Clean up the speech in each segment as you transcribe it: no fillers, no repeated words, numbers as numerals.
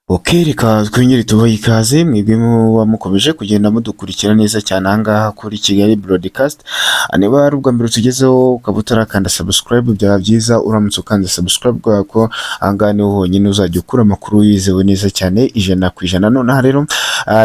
Ok, reka twongere tubahe ikaze mwebwe muba mukomeje kugenda mudukurikira neza cyane aha ngaha kuri Kigali Broadcast. Niba ari ubwa mbere tugezeho ukaba utarakanda subscribe, byaba byiza uramutse ukanze subscribe, kubera ko aha ngaha niho honyine uzajya ukura amakuru yizewe neza cyane 100%. Nonaha rero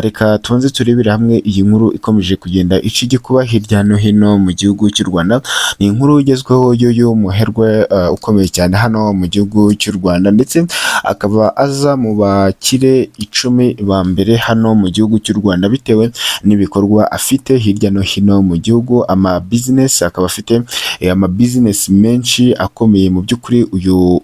reka tubanze turebere hamwe iyi nkuru ikomeje kugenda ica igikuba hirya no hino mu gihugu cy'u Rwanda. Ni inkuru igezweho y'uyu muherwe ukomeye cyane hano mu gihugu cy'u Rwanda, ndetse akaba aza mu bakire 10 ba mbere hano mu gihugu cy'u Rwanda bitewe n'ibikorwa afite hirya no hino mu gihugu, ama business akaba afite ama business menshi akomeye mu by'ukuri. Uyu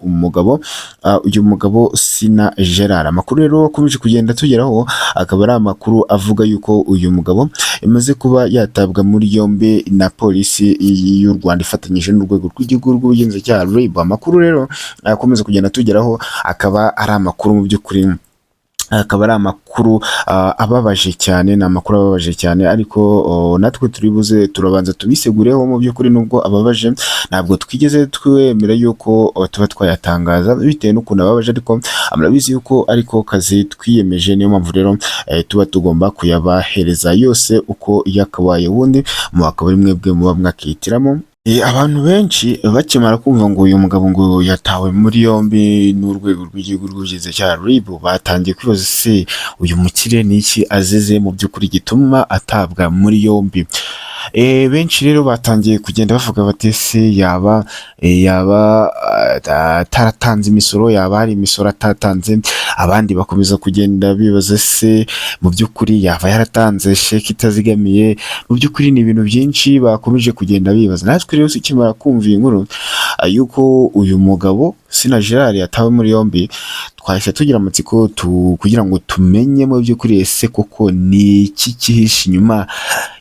mugabo Sina Gerard, amakuru rero akomeje kugenda tugeraho akaba ari amakuru avuga yuko uyu mugabo yamaze kuba yatabwa muri yombi na polisi y'u Rwanda ifatanyije n'urwego rw'igihugu rw'ubugenzacyaha RIB. Amakuru rero akomeza kugenda tugeraho akaba ari amakuru mu by'ukuri akaba ari amakuru ababaje cyane. Ni amakuru ababaje cyane, ariko natwe turi buze turabanza tubisegureho. Mu by'ukuri nubwo ababaje, ntabwo twigeze twemera yuko tuba twayatangaza bitewe n'ukuntu ababaje, ariko murabizi yuko ariko kazi twiyemeje. Niyo mpamvu rero tuba tugomba kuyabahereza yose uko yakabaye, ubundi mu akaba ari mwebwe muba mwakihitiramo. Abantu benshi bakimara kumva ngo uyu mugabo ngo yatawe muri yombi n'urwego rw'igihugu rw'ubugenzacyaha RIB, batangiye kwibaza: se uyu mukire ni iki azize mu by'ukuri gituma atabwa muri yombi? Benshi rero batangiye kugenda bavuga bati: se yaba ataratanze imisoro, yaba hari imisoro atatanze? Abandi bakomeza kugenda bibaza: se mu by'ukuri yaba yaratanze sheke itazigamiye? Mu by'ukuri ni ibintu byinshi bakomeje kugenda bibaza. Natwe rero tukimara kumva iyi nkuru yuko uyu mugabo Sina Gerard yatawe muri yombi, twahise tugira amatsiko kugira ngo tumenye mu by'ukuri ese koko ni iki cyihishe inyuma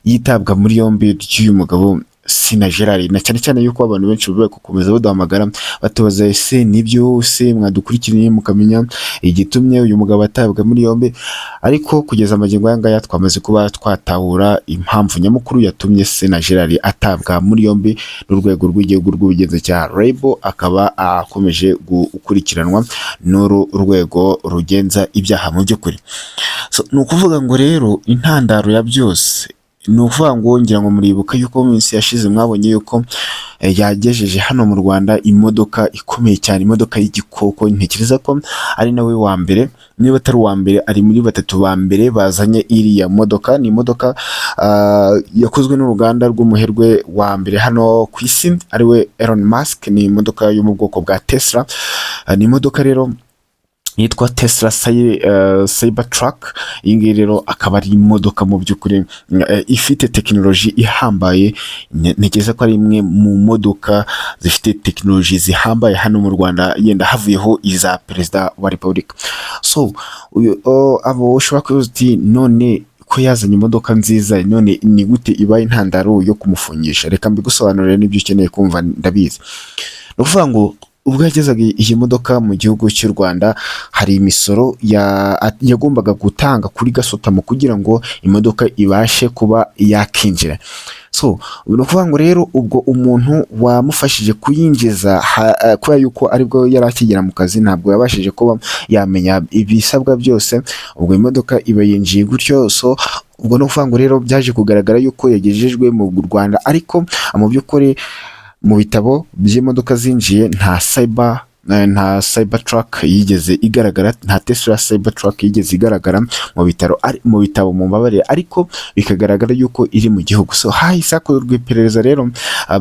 yitabwa muri yombi ry'uyu mugabo Sina Gerard, na cyane cyane yuko abantu benshi bari gukomeza baduhamagara batubaza: ese nibyo se mwadukurikiranye mukamenya igitumye uyu mugabo atabwa muri yombi? Ariko kugeza amagingo aya ngaya twamaze kuba twatahura impamvu nyamukuru yatumye Sina Gerard atabwa muri yombi n'urwego rw'igihugu rw'ubugenzacyaha RIB, akaba akomeje gukurikiranwa n'uru rwego rugenza ibyaha mu by'ukuri. So, ni ukuvuga ngo rero intandaro ya byose ni ukuvuga ngo ngira ngo muribuka yuko mu minsi yashize mwabonye yuko yagejeje hano mu Rwanda imodoka ikomeye cyane, imodoka y'igikoko. Ntekereza ko ari nawe wa mbere, niba atari uwa mbere ari muri batatu ba mbere bazanye iriya modoka. Ni imodoka yakozwe n'uruganda rw'umuherwe wa mbere hano ku isi, ariwe Elon Musk. Ni imodoka yo mu bwoko bwa Tesla. Ni imodoka rero yitwa Tesla Cybertruck. Iyi ngiyi rero akaba ari imodoka mu by'ukuri ifite tekinoloji ihambaye. Ntekereza ko ari imwe mu modoka zifite tekinoloji zihambaye hano mu Rwanda, yenda havuyeho iza perezida wa repubulika. So uyu, abo ushobora kwibaza uti: none ko yazanye imodoka nziza, none ni gute ibaye intandaro yo kumufungisha? Reka mbigusobanurire n'ibyo ukeneye kumva ndabizi. Ni ukuvuga ngo ubwo yagezaga iyi modoka mu gihugu cy'u Rwanda, hari imisoro yagombaga gutanga kuri gasutamo kugira ngo imodoka ibashe kuba yakinjira. So ni ukuvuga ngo rero ubwo umuntu wamufashije kuyinjiza, kubera yuko aribwo yari akigera mu kazi, ntabwo yabashije kuba yamenya ibisabwa byose, ubwo imodoka iba yinjiye gutyo. So ubwo ni ukuvuga ngo rero byaje kugaragara yuko yagejejwe mu Rwanda, ariko mu by'ukuri mu bitabo by'imodoka zinjiye nta Cybertruck yigeze igaragara, nta Tesla Cybertruck yigeze igaragara mu bitaro mu bitabo, mu mbabarire, ariko bikagaragara yuko iri mu gihugu. So hahise hakorwa iperereza rero.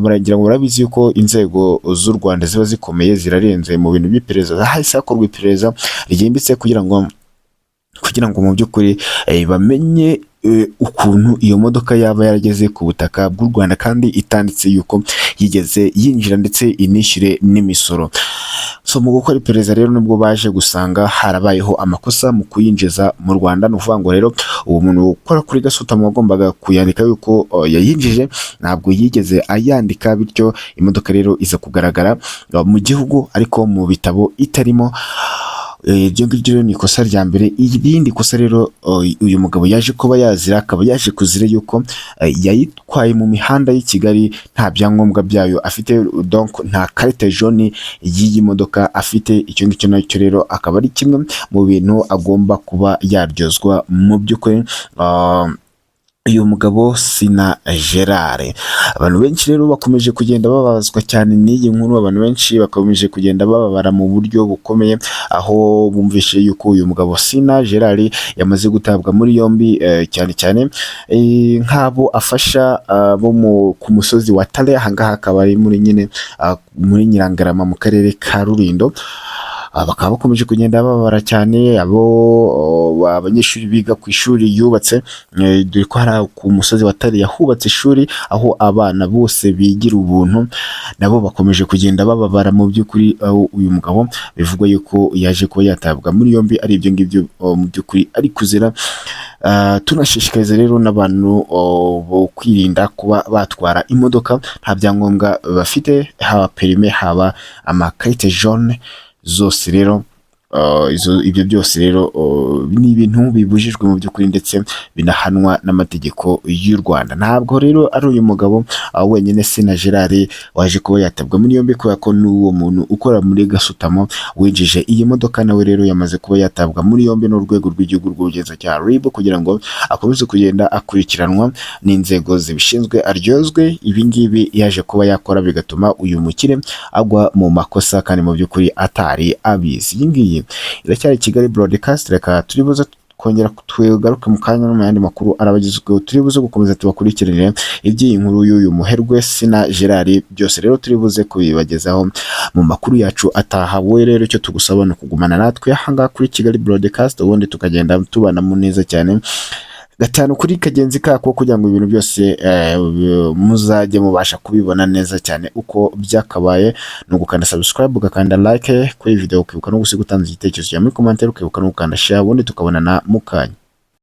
Muragira ngo murabizi yuko inzego z'u Rwanda ziba zikomeye, zirarenze mu bintu by'iperereza. Hahise hakorwa iperereza ryimbitse kugira ngo mu by'ukuri bamenye ukuntu iyo modoka yaba yarageze ku butaka bw'u Rwanda kandi itanditse yuko yigeze yinjira, ndetse inishyure n'imisoro. So mu gukora iperereza rero nibwo baje gusanga harabayeho amakosa mu kuyinjiza mu Rwanda. Ni ukuvuga ngo rero uwo muntu ukora kuri gasutamo wagombaga kuyandika yuko yayinjije ntabwo yigeze ayandika, bityo imodoka rero iza kugaragara mu gihugu ariko mu bitabo itarimo. Ibyo ngibyo rero ni ikosa rya mbere. Irindi kosa rero uyu mugabo yaje kuba yazira, akaba yaje kuzira yuko yayitwaye mu mihanda y'i Kigali nta byangombwa byayo afite, donc nta carte jaune y'iyi modoka afite. Icyo ngicyo nacyo rero akaba ari kimwe mu bintu agomba kuba yaryozwa mu by'ukuri. Uyu mugabo Sina Gerard, abantu benshi rero bakomeje kugenda bababazwa cyane n'iyi nkuru. Abantu benshi bakomeje kugenda bababara mu buryo bukomeye aho bumvishe yuko uyu mugabo Sina Gerard yamaze gutabwa muri yombi, cyane cyane nk'abo afasha bo ku musozi wa Tare. Ahangaha akaba ari muri nyine muri Nyirangarama mu karere ka Rulindo. Bakaba bakomeje kugenda bababara cyane, abo abanyeshuri biga ku ishuri yubatse, dore ko hari ku musozi wa Tare yahubatse ishuri aho abana bose bigira ubuntu. Nabo bakomeje kugenda bababara mu by'ukuri, aho uyu mugabo bivugwa yuko yaje kuba yatabwa muri yombi ari ibyo ngibyo mu by'ukuri ari kuzira. Tunashishikariza rero n'abantu bo kwirinda kuba batwara imodoka nta byangombwa bafite, haba permis, haba amakarite jaune zose. Rero ibyo byose rero ni ibintu bibujijwe mu by'ukuri ndetse binahanwa n'amategeko y'u Rwanda. Ntabwo rero ari uyu mugabo wenyine Sina Gerard waje kuba yatabwa muri yombi, kubera ko n'uwo muntu ukora muri gasutamo winjije iyi modoka nawe rero yamaze kuba yatabwa muri yombi n'urwego rw'igihugu rw'ubugenzacyaha RIB, kugira ngo akomeze kugenda akurikiranwa n'inzego zibishinzwe, aryozwe ibi ngibi yaje kuba yakora bigatuma uyu mukire agwa mu makosa kandi mu by'ukuri atari abizi. Iyi ngiyi iracyari Kigali Broadcast. Reka turi buze kongera tugaruke mu kanya no mu yandi makuru arabagezweho. Turi buze gukomeza tubakurikiranire iby'iyi nkuru y'uyu muherwe Sina Gerard. Byose rero turi buze kubibagezaho mu makuru yacu ataha. Wowe rero icyo tugusaba ni ukugumana natwe ahangaha kuri Kigali Broadcast, ubundi tukagenda tubanamo neza cyane gatanu kuri kagenzi kako, kugira ngo ibintu byose muzajye mubasha kubibona neza cyane uko byakabaye. Ni ugukanda subscribe, ugakanda like kuri iyi video, ukibuka no gusiga utanze igitekerezo cyawe muri commentaire, ukibuka no gukanda share, ubundi tukabonana mu kanya.